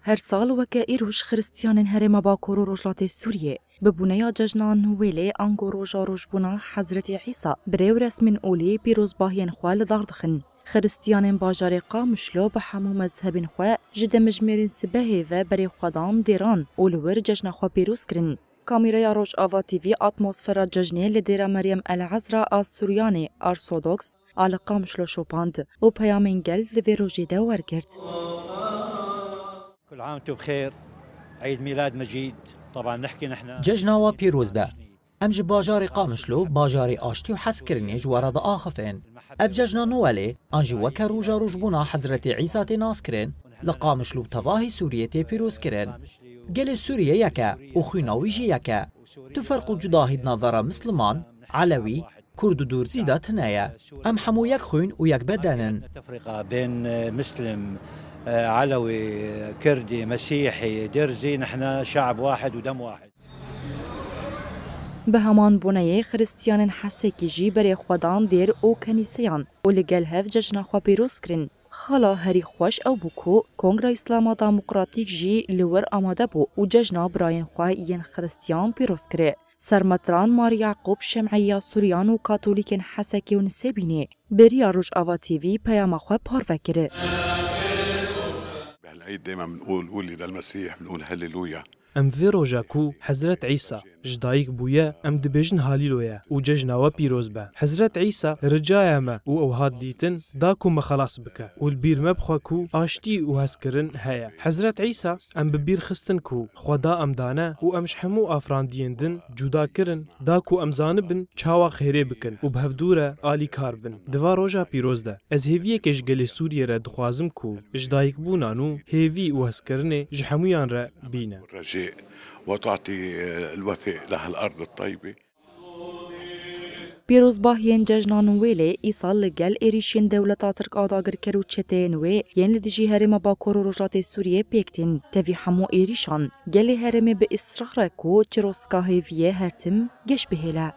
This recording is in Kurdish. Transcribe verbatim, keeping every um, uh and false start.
Her sal weke îroj Xiristiyanên Herêma Bakur û Rojhilatê Sûriyê bi bûneya cejna Nûwêlê ango roja rojbûna Hezretî Îsa bi rê û resmên olî pîrozbahiyên xwe li dar dixin. Xiristiyanên bajarê Qamişlo bi hemû mezhebên xwe ji demjimêrên sibehê ve berê xwe dan dêran û li wir cejna xwe pîroz kirin. Kamîreya Rojava T V atmosfera cejnê li dêra Meryem El Ezra a Suryanê Ortodoks a li Qamişlo şopand û peyamên gel li vê rojê de wergirt. كل عام وانتم بخير. عيد ميلاد مجيد. طبعا نحكي نحن Cejna we pîroz be. Em ji bajarê Qamişlo, bajarê aştî û hezkirinê ji we re diaxifin. Ev cejna Nowelê, an jî weke roja rojbûna Hezretî Îsa tê naskirin, li Qamişlo û tevahî Sûriyê tê pîrozkirin. Gelê Sûriyê yek e û xwîna wî jî yek e. Tu ferq û cudahî di navbera Misliman, Elewî, Kurd û Durzî de tune ye. Em hemû yek xwîn û yek beden in. تفرقة بين مسلم، علوي، كردي، مسيحي، درزي، نحن شعب واحد ودم واحد. Bi heman boneyê Xiristiyanên Hesekî jî berê xwe dan dêr û kenîseyan û li gel hev cejna xwe pîroz kirin. Xala herî xweş ew bû ku Kongra Îslama Demokratîk jî li wir amade bû û cejna birayên xwe yên Xiristiyan pîroz kir. Sermetran Mar Yaqûb Şem'î ya Suryan û Katolîkên Hesekî û Nisêbînê beriya Rojava T V peyama xwe parve kir. بهالعيد دايما بنقول قولي للمسيح، بنقول هللويا. Em vê roja ku Hezret Îsa ji dayik bûye, em dibêjin Halîloya û cejna we pîroz be. Hezret Îsa ricaya me û ew hat dîtin, da ku me xelas bike û li bîr me bixwe ku aştî û hezkirin heye. Hezret Îsa em bi bîr xistin ku Xweda em dane û em ji hemû afirandiyên din cuda kirin, da ku em zanibin çawa xêrê bikin û bi hevdû re alîkar bin. Di va roja pîroz de, ez hêviyekê ji gelê Sûriyê re dixwazim ku ji dayikbûna nû hêvî û hezkirinê ji hemûyan re bîne. الرجاء وتعطي الوفاء لهالأرض الطيبة. Pîrozbahiyên cejna Nûwêlê îsal li gel êrîşên dewleta Tirk a dagirker û çeteyên wê yên li dijî Herêma Bakur û Rojhilatê Sûriyê pêk tên. Tevî hemû êrîşan, gelê herêmê bi israr e ku çirozka hêviyê her tim geş bihêle.